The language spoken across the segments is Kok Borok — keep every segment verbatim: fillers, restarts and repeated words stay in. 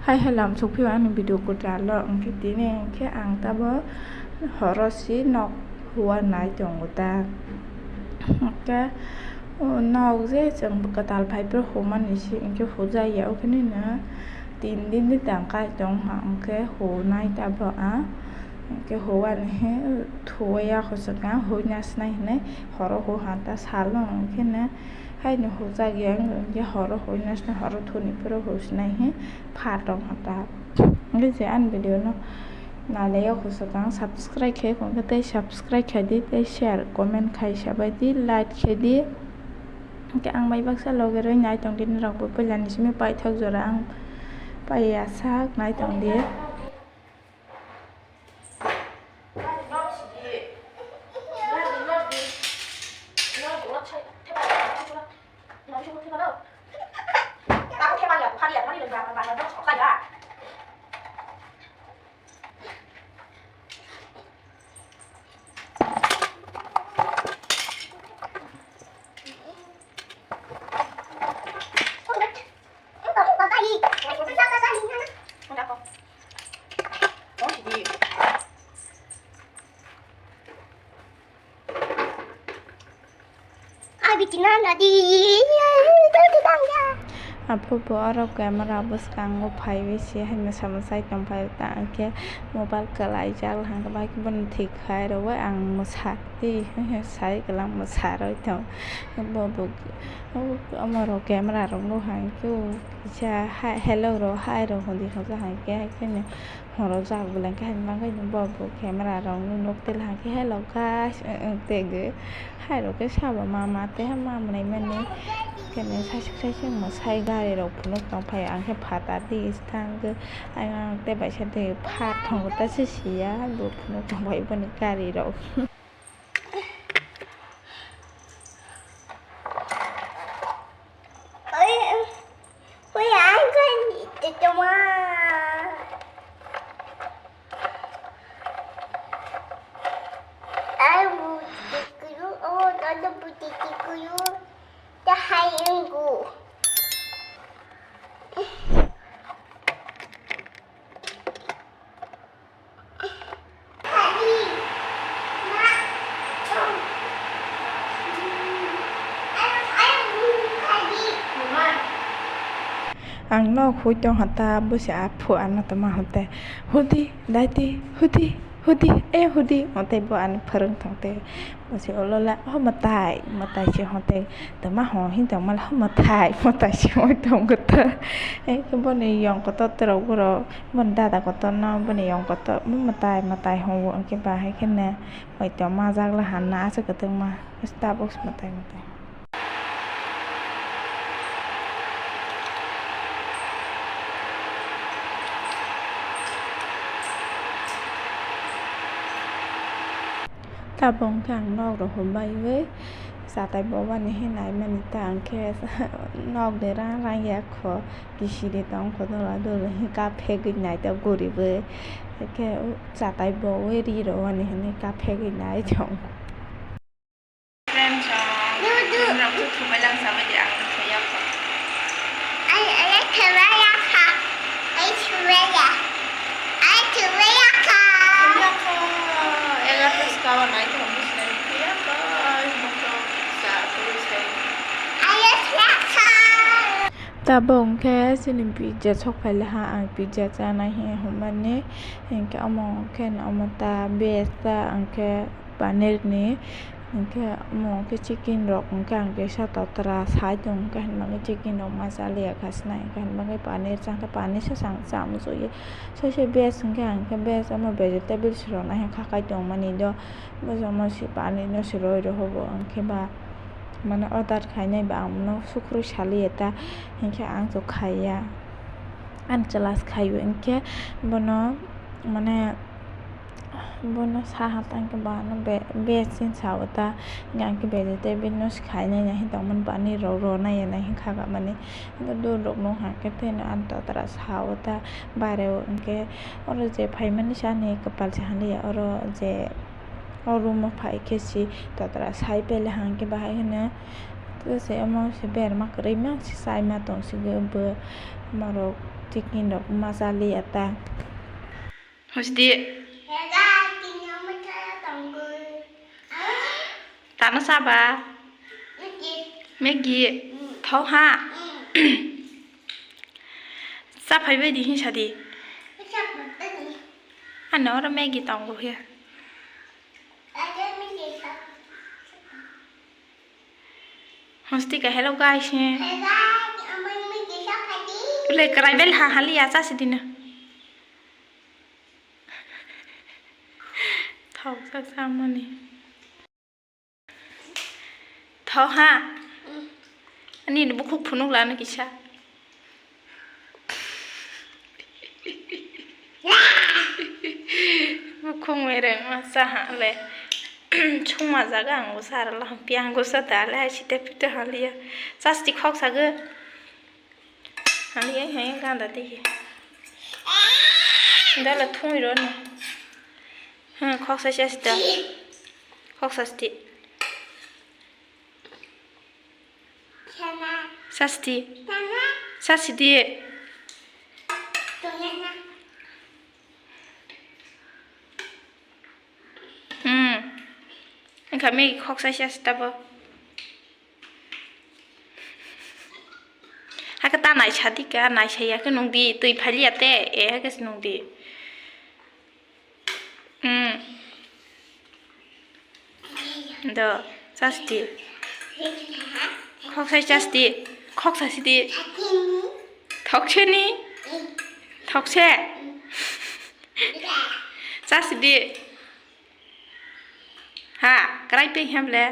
Hai hai lam sokphio ani video kwtal o, hwnkhe tini hwnkhe ang tabo horo si nok huwa nai tongo ta. Hwnkhe o nok je chwng kwtal phai phuru humani si hwnkhe hujakya, o kheno tin din ni tang kai tong ha, hwnkhe hunai tabo ang. Hwnkhe huwani he thuya khosok ang huina sinai hinui horo hu ha ta salo hwnkhe ne. Haino hujak ya wngkha horo huina sini horo thuni phuru husinai hi pha tong kha ta. Hwnkhe je ani video no nailai o khosok ang subscribe khai khwngkhe tei subscribe khai di tei share comment khai sabai di like khai di. Hwnkhe ang bai baksa loge rwi nai tong di norok bo puila ni simi paithak jora ang pai ya sak nai tong di. Apo bo oro camera bwskango phaiwi se hai mwsa mwsai tongphai ta, hwnkhe mobile kwlaijak hwnkhe bai bono thik khai rwui ang mwsa twi sai kwlangma sarwi tong. Bo bo omo rok camera rok no hai khe kisa hello rok hai rok hwnwi hwnjak hai khe hai kheno horo jak belai khe hai mankhai bo bo camera rok no nuk tel hai khe hello guys tei gw hai rok khe sabo ma ma tei ma manai mani khe saisuk saisuk mwsai gari rok phunuk tong phai ang khe phatar di tang khe. Ayang tei bai side phat tongo ta se siya bo phunuk tong bai boni gari rok. Ang nok hui tong ha ta, bwsa aphu ano tongma hote, "Hudi, daiti, hudi, hudi, e hudi," hote bo ano phwrwng tong te. Bwsai ulo le, "O mwtai, mwtai se," hwnkhe tongma hwn hwn tongma le, "O mwtai, mwtai se," hwn tong khe ta. Hwnkhe boni yong kotor terok borok, boni dada kotor no boni yong kotor, "Mwtai, mwtai," hwn o, hwnkhe bahai khe ne hoi tong majak le hanna aswk kwtwngma, tabuk se mwtai mwtai. Tabuk hwnkhe ang nok rok hwnbaiwi chatai bo wani hinwi naimani ta hwnkhe nok de rang rang ya kho kisiri tong kho dola dolo hwnwi kaphegwi nai ta guriwi hwnkhe chatai bo wi ri rok wani hwnwi kaphegwi nai tong. Friends, ah, Dudu. Friends rok thumai lang sabai di, ang thumai ya kho. Ai, ai, thumai ya kha. Ai, thumai ya. Ai, thumai ya kha. Thumai ya kho. Egarota sika o nai thumai sina thumai ya kho. Ai, moto sa thumai sina. Ai, thumai ya kha. Tabuk hwnkhe chini pizza sok phai laha, ang pizza chanai hinwi hwnmani. Hinkhe omo khe omo ta veg ta, hwnkhe paneer ni. Hinkhe omo khe chicken rok hwnkhe ang kisa totra sai tong, hwnkhe hinmani chicken rok ma cha liya kha sinai, hwnkhe hinmani paneer chang khe paneer se chang, cha muchungya. Soise veg hwnkhe ang khe veg omo vegetables rok nahikhe khakai tongmani do, bojomo se paneer no se roi rohobo hwnkhe ba mane order khainai ba ang bono sukrui saliya ta, hinkhe ang to khaiya. Ang class khaiwi hinkhe bono mane bono saha tangkhe ba ano be-, bes hinwi sao ta, hinkhe ang khe vegetable no se khainai hinwi tongmani, paneer rok ronai hinwi kha mani, hinkhe duduk no hwnkhe tei ano totra sao ta, bare o hinkhe oro je phaimani se ani kwpal se hamya, oro je o room o phai khe se totra sai pele hwnkhe bahai hwno, tei se omo se berma kwrwi ma se chaima tong se bo, omo rok Chicken rok ma chali ya ta. Hosdi. Tano saba. Maggie. Thau ha. Sa phai bai di hin sa di. Ano oro Maggie tongo he. Hostika, hello guys, he. Le karai bel ha hali ya cha si dina. Thau sa sa mani. Thau ha. Ani ni bukhuk phunuk lano kisa. Bukhuk mereng ma cha ha le. Chuma jaga ang usa ro la piang usa ta le hai site pite haliya. Chasti khok sago. Haliya hai ganda tiki. Dala thung ro no. Hmm, khok sa chasti. Khok sasti. Sasti. Sasti di. Hmm. Engkha Maggie khok sa chasti tabo. Hake ta naisa di ka, naisa ya ke nung di, twi phali ya te, e hake se nung di. Hmm. Do, chasti. Khok sai chasti. Khok sasi di. Thokse ni. Thokse. Chasti di. Ha, krai pe hem le.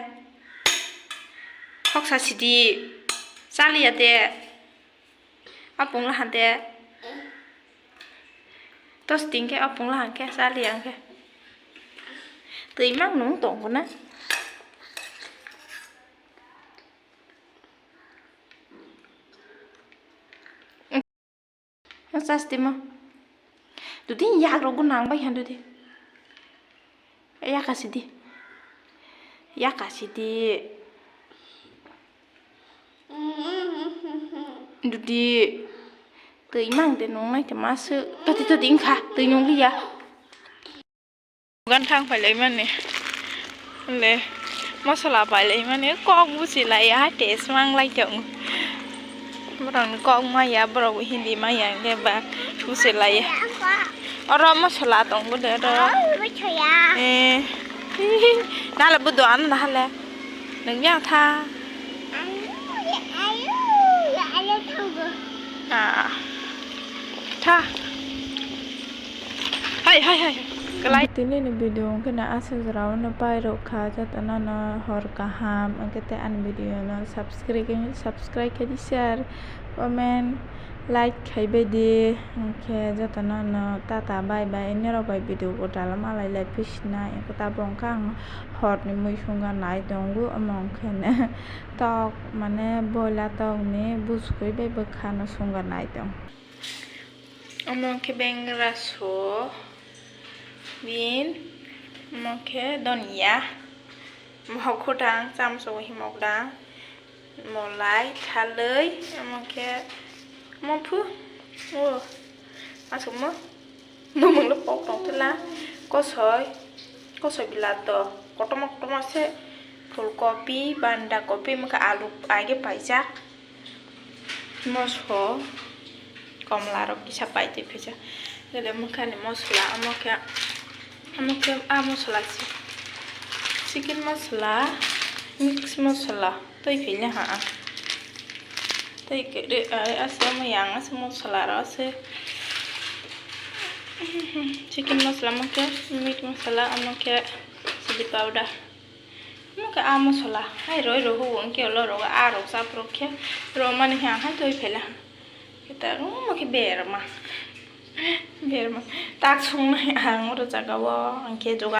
Khok sasi di. Chali ya de. Apung la hande. Tos tingke apung la hangke sali hangke. Twi mang nung tong na. Chasti mo. Dudi yak rogo nang bai han dudi. Yaka sidi. Yaka sidi. Dudi. Twi mang de nung nai te masu. Tati tati ingkha. Twi nung liya. Dugan thang phai lai mani. Le. Masala pai lai mani. Kok busi lai ya. Taste mang lai tong. Borok ni kok maya. Borok Hindi maya. Hingke ba. Busi lai ya. Oro masala tong bo de oro. Eh. Nala bo doan na hale. Nung ya tha. Ah. Tha. Hai, hai, hai. Kalai. Tini ni video wngkhe na aswk jora o no pai rok kha, joto no no hor kaham, wngkhe tei ani video no subscribe, subscribe khe di, share, comment, like khai bai di, wngkhe joto no no tata bye bye, norok bai video kwtal malai lai phi sinai, wngkhe tabuk wngkha ang hor ni mui sunga nai tongo, omo wngkhe ne tok mane boila tok ni buskui bai bwkha no sunga nai tong. Omo khe bengra so, bin, omo khe donya, mohok khotang, chamso himok dang, molai, thalwi, omo khe, omo phu, o, aswkmo, bumunglo pok tongthela, kosoi, kosoi bilato, kotorma kotorma se, phulkopi, bandakopi, omo khe alu aige paijak. Moso komla rok kisa pai twi phaisa. Gede mwkhani mosla, omo khe, omo khe a mosla si-, chicken mosla, mix mosla twi phile ha. Twi kwrwi, ai, ase omo yang ase mosla rok ase. Chicken mosla omo khe, meat mosla omo khe, chili powder. Omo khe a mosola hai roi rw huo, hwnkhe ulo rogo a rok chap rok khe romani khe ang hai twi phela. Khe ta omo khe berma, berma tak swngnai ang oro jaga o, ang khe joga.